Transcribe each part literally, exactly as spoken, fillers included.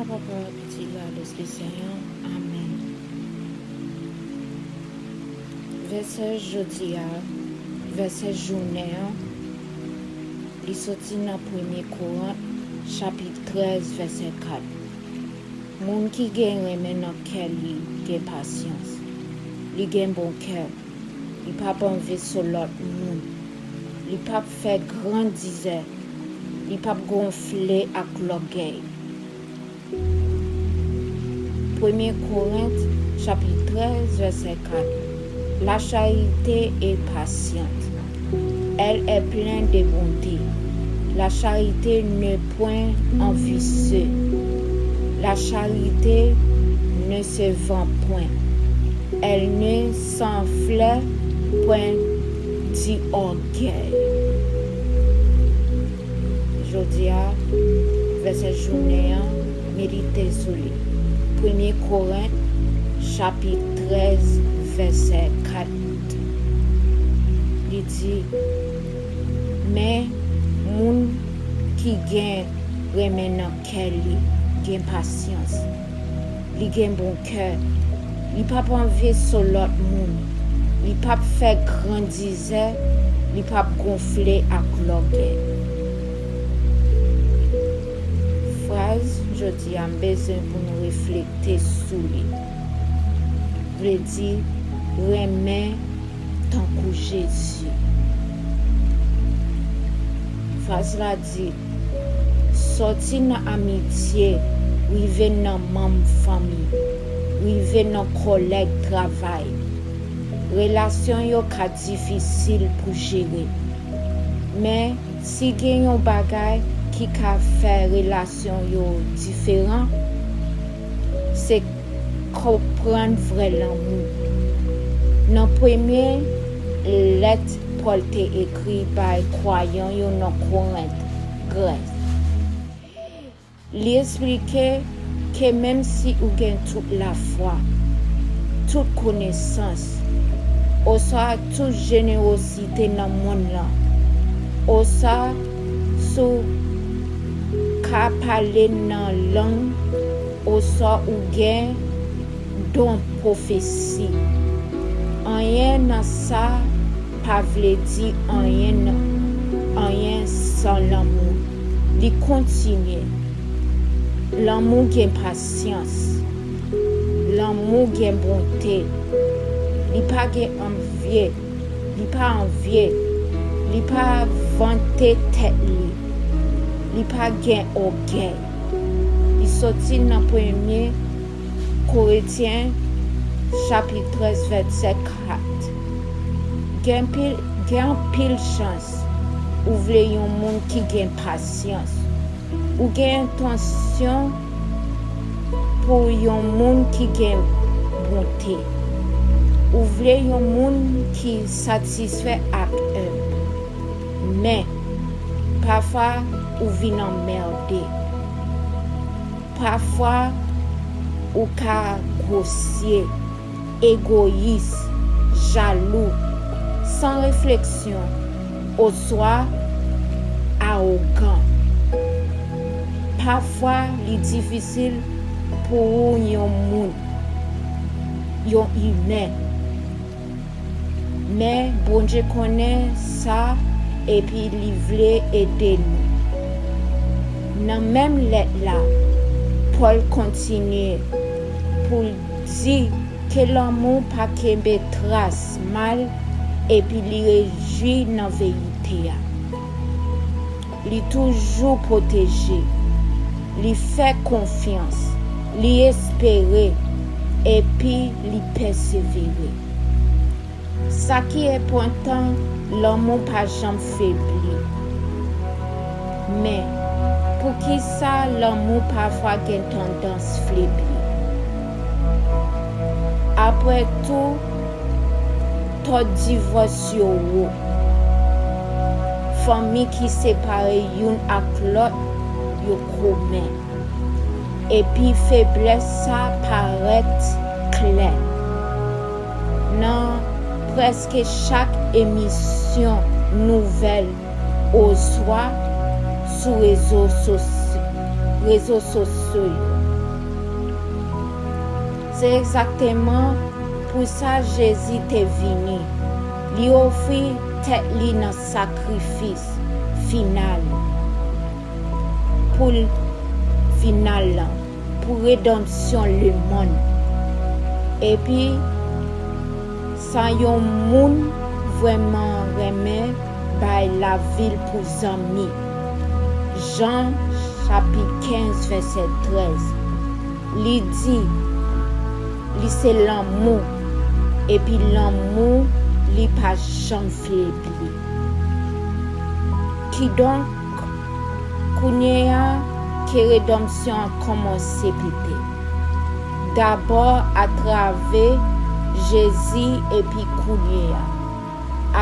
Papa, Piti, Lespri Sen an. Amèn. Vèsè jodi a, vèsè jounen an, li soti nan Premye Korent, chapit trèz, vèsè kat. Moun ki gen renmen nan kè li gen pasyans. Li gen bon kè. Li p ap anvi sou lòt moun. Li p ap fè grandizè. Li p ap gonfle ak lògèy. Premye Korent, chapit trèz, vèsè kat. La charité est patiente. Elle est pleine de bonté. La charité ne point envieux. La charité ne se vend point. Elle ne s'enfle point d'orgueil. Jodi a, vèsè jounen an, medite sou li. Premye Korent, chapit trèz, vèsè kat. Li di, men moun ki gen renmen nan kè li gen pasyans. Li gen bon kè. Li p ap anvi sou lòt moun. Li p ap fè grandizè. Li p ap gonfle ak lògèy. Fraz jodi a m bezwen pou nou reflekte sou li. Vle di renmen tankou Jezi. Fraz la di, sòti nan amitye, rive nan manm fanmi, rive nan kòlèg travay. Relasyon yo ka difisil pou jere. Men, si gen yon bagay ki ka fè relasyon yo diferan, se konprann vrè lanmou. Nan premye lèt Pòl te ekri bay kwayan yo nan Korent, Grès, li esplike ke menm si ou gen tout lafwa, tout konesans, oswa tout jenerozite nan monn lan, oswa si w ka pale nan lang, oswa ou gen don pwofesi, anyen nan sa pa vle di anyen, anyen san lanmou. Li kontinye, lanmou gen pasyans. Lanmou gen bonte. Li pa gen anvye. Li pa anvye. Li pa vante tèt li. Li pa gen ògèy. Li soti nan premye Korentyen, chapit trèz, vèsè kat. Gen pil, gen anpil chans ou vle yon moun ki gen pasyans. Ou gen entansyon pou yon moun ki gen bonte. Ou vle yon moun ki satisfè ak enb. Men, pafwa ou vin anmède. Pafwa ou ka gwosye, egoyis, jalou, san refleksyon, oswa awogan. Pafwa li difisil pou ou yon moun, yon imen. Men Bondye konnen sa epi li vle ede nou. Nan menm lèt la, Pòl kontinye pou l di ke lanmou pa kenbe tras mal epi li rejwi nan verite a. Li toujou pwoteje, li fè konfyans, li espere, epi li pèsevere. Sa ki enpòtan, lanmou pa janm febli. Men, poukisa lanmou pafwa gen tandans febli? Apre tou, to divòs yo wo. Fanmi ki separe youn ak lòt yo komen. Epi feblès sa parèt klè. Nan prèske chak emisyon nouvèl oswa sou rezo sosyo, rezo sosyo yo, Se egzakteman pou sa Jezi te vini. Li ofri tèt li nan sakrifis final pou l, final lan, pou redanmsyon lemonn. Epi, sa yon moun vrèman renmen bay lavi l pou zanmi. Jan chapit kenz, vèsè trèz. Li di, li se lanmou, epi lanmou li pa janm febli. Kidonk, kounye a, ke redanmsyon an kòmanse pete. Dabò atravè Jezi epi kounye a,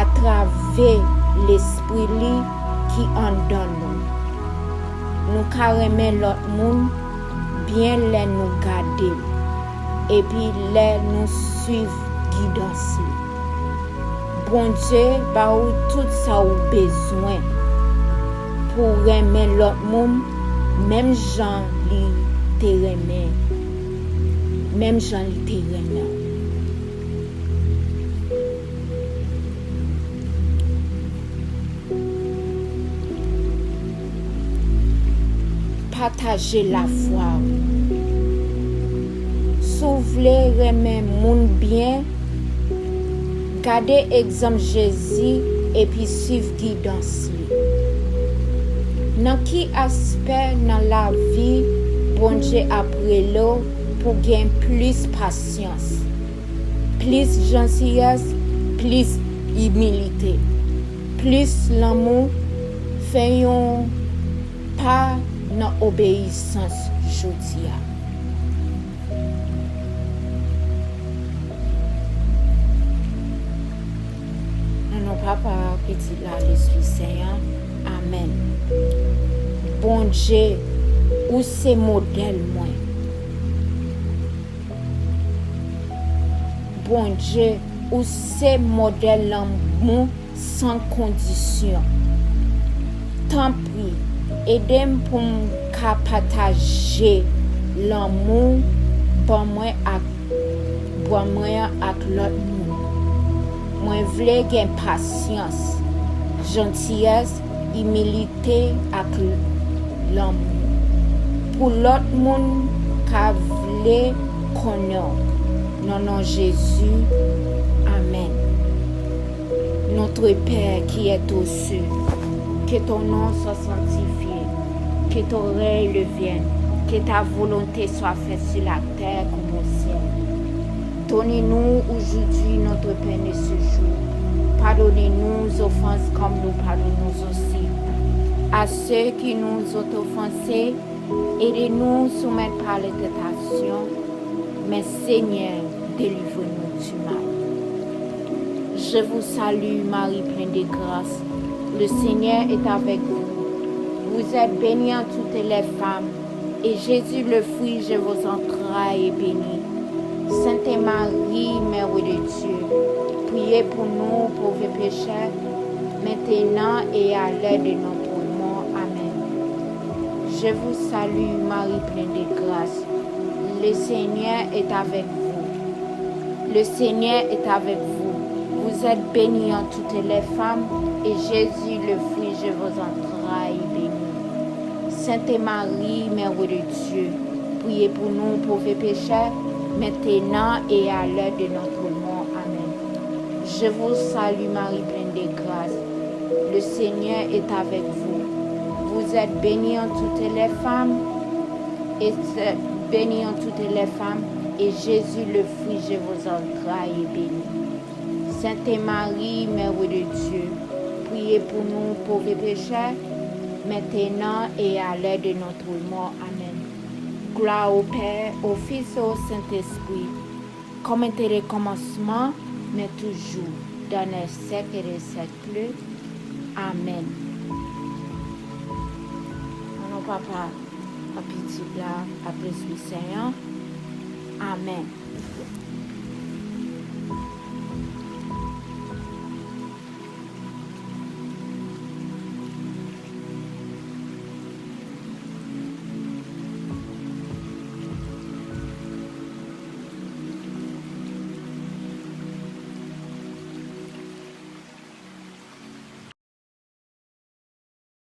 atravè Lespri li ki anndan nou. Nou ka renmen lòt moun byen lè nou gade l, epi lè nou suiv gidans li. Bondye ba ou tout sa ou bezwen pou w renmen lòt moun menm jan li te renmen, menm jan li te renmen w. Pataje lafwa w. Si w vle renmen moun byen, gade egzanp Jezi epi suiv gidans li. Nan ki aspè nan lavi Bondye ap rele w pou gen plis pasyans, plis jantiyès, plis imilite, plis lanmou? Fè yon pa nan obeyisans jodi a. Nan non Papa, Pitit la, Lespri Sen an. Amèn. Bondye, ou se modèl mwen. Bondye, ou se modèl lanmou san kondisyon. Tanpri, ede m pou m ka pataje lanmou ban mwen ak, ban mwen an ak lòt moun. Mwen vle gen pasyans, jantiyès, imilite ak lanmou pou lòt moun ka vle konnen w. Nan non Jezi, amèn. Notre Père qui es aux cieux, que ton nom soit sanctifié, que ton règne vienne, que ta volonté soit faite sur la terre comme au ciel. Donnez-nous aujourd'hui notre pain de ce jour. Pardonnez-nous nos offenses comme nous pardonnons aussi à ceux qui nous ont offensés, et ne nous soumets pas à la tentation, mais Seigneur, délivre-nous du mal. Je vous salue, Marie pleine de grâce. Le Seigneur est avec vous. Vous êtes bénie entre toutes les femmes, et Jésus, le fruit de vos entrailles, est béni. Sainte Marie, Mère de Dieu, priez pour nous pauvres pécheurs, maintenant et à l'heure de notre mort. Amen. Je vous salue, Marie pleine de grâce. Le Seigneur est avec vous. Le Seigneur est avec vous. Vous êtes bénie entre toutes les femmes, et Jésus, le fruit de vos entrailles, est béni. Sainte Marie, Mère de Dieu, priez pour nous pauvres pécheurs, maintenant et à l'heure de notre mort. Amen. Je vous salue, Marie pleine de grâce. Le Seigneur est avec vous. Vous êtes bénie entre toutes les femmes, et bénie entre toutes les femmes, et Jésus, le fruit de vos entrailles, est béni. Sainte Marie, Mère de Dieu, priez pour nous pauvres pécheurs, maintenant et à l'heure de notre mort. Amen. Gloire au Père, au Fils et au Saint-Esprit, comme était le commencement, mais toujours, dans les siècles des siècles. Amèn. Nan non Papa, a Pitit la, a Lespri Sen an. Amèn.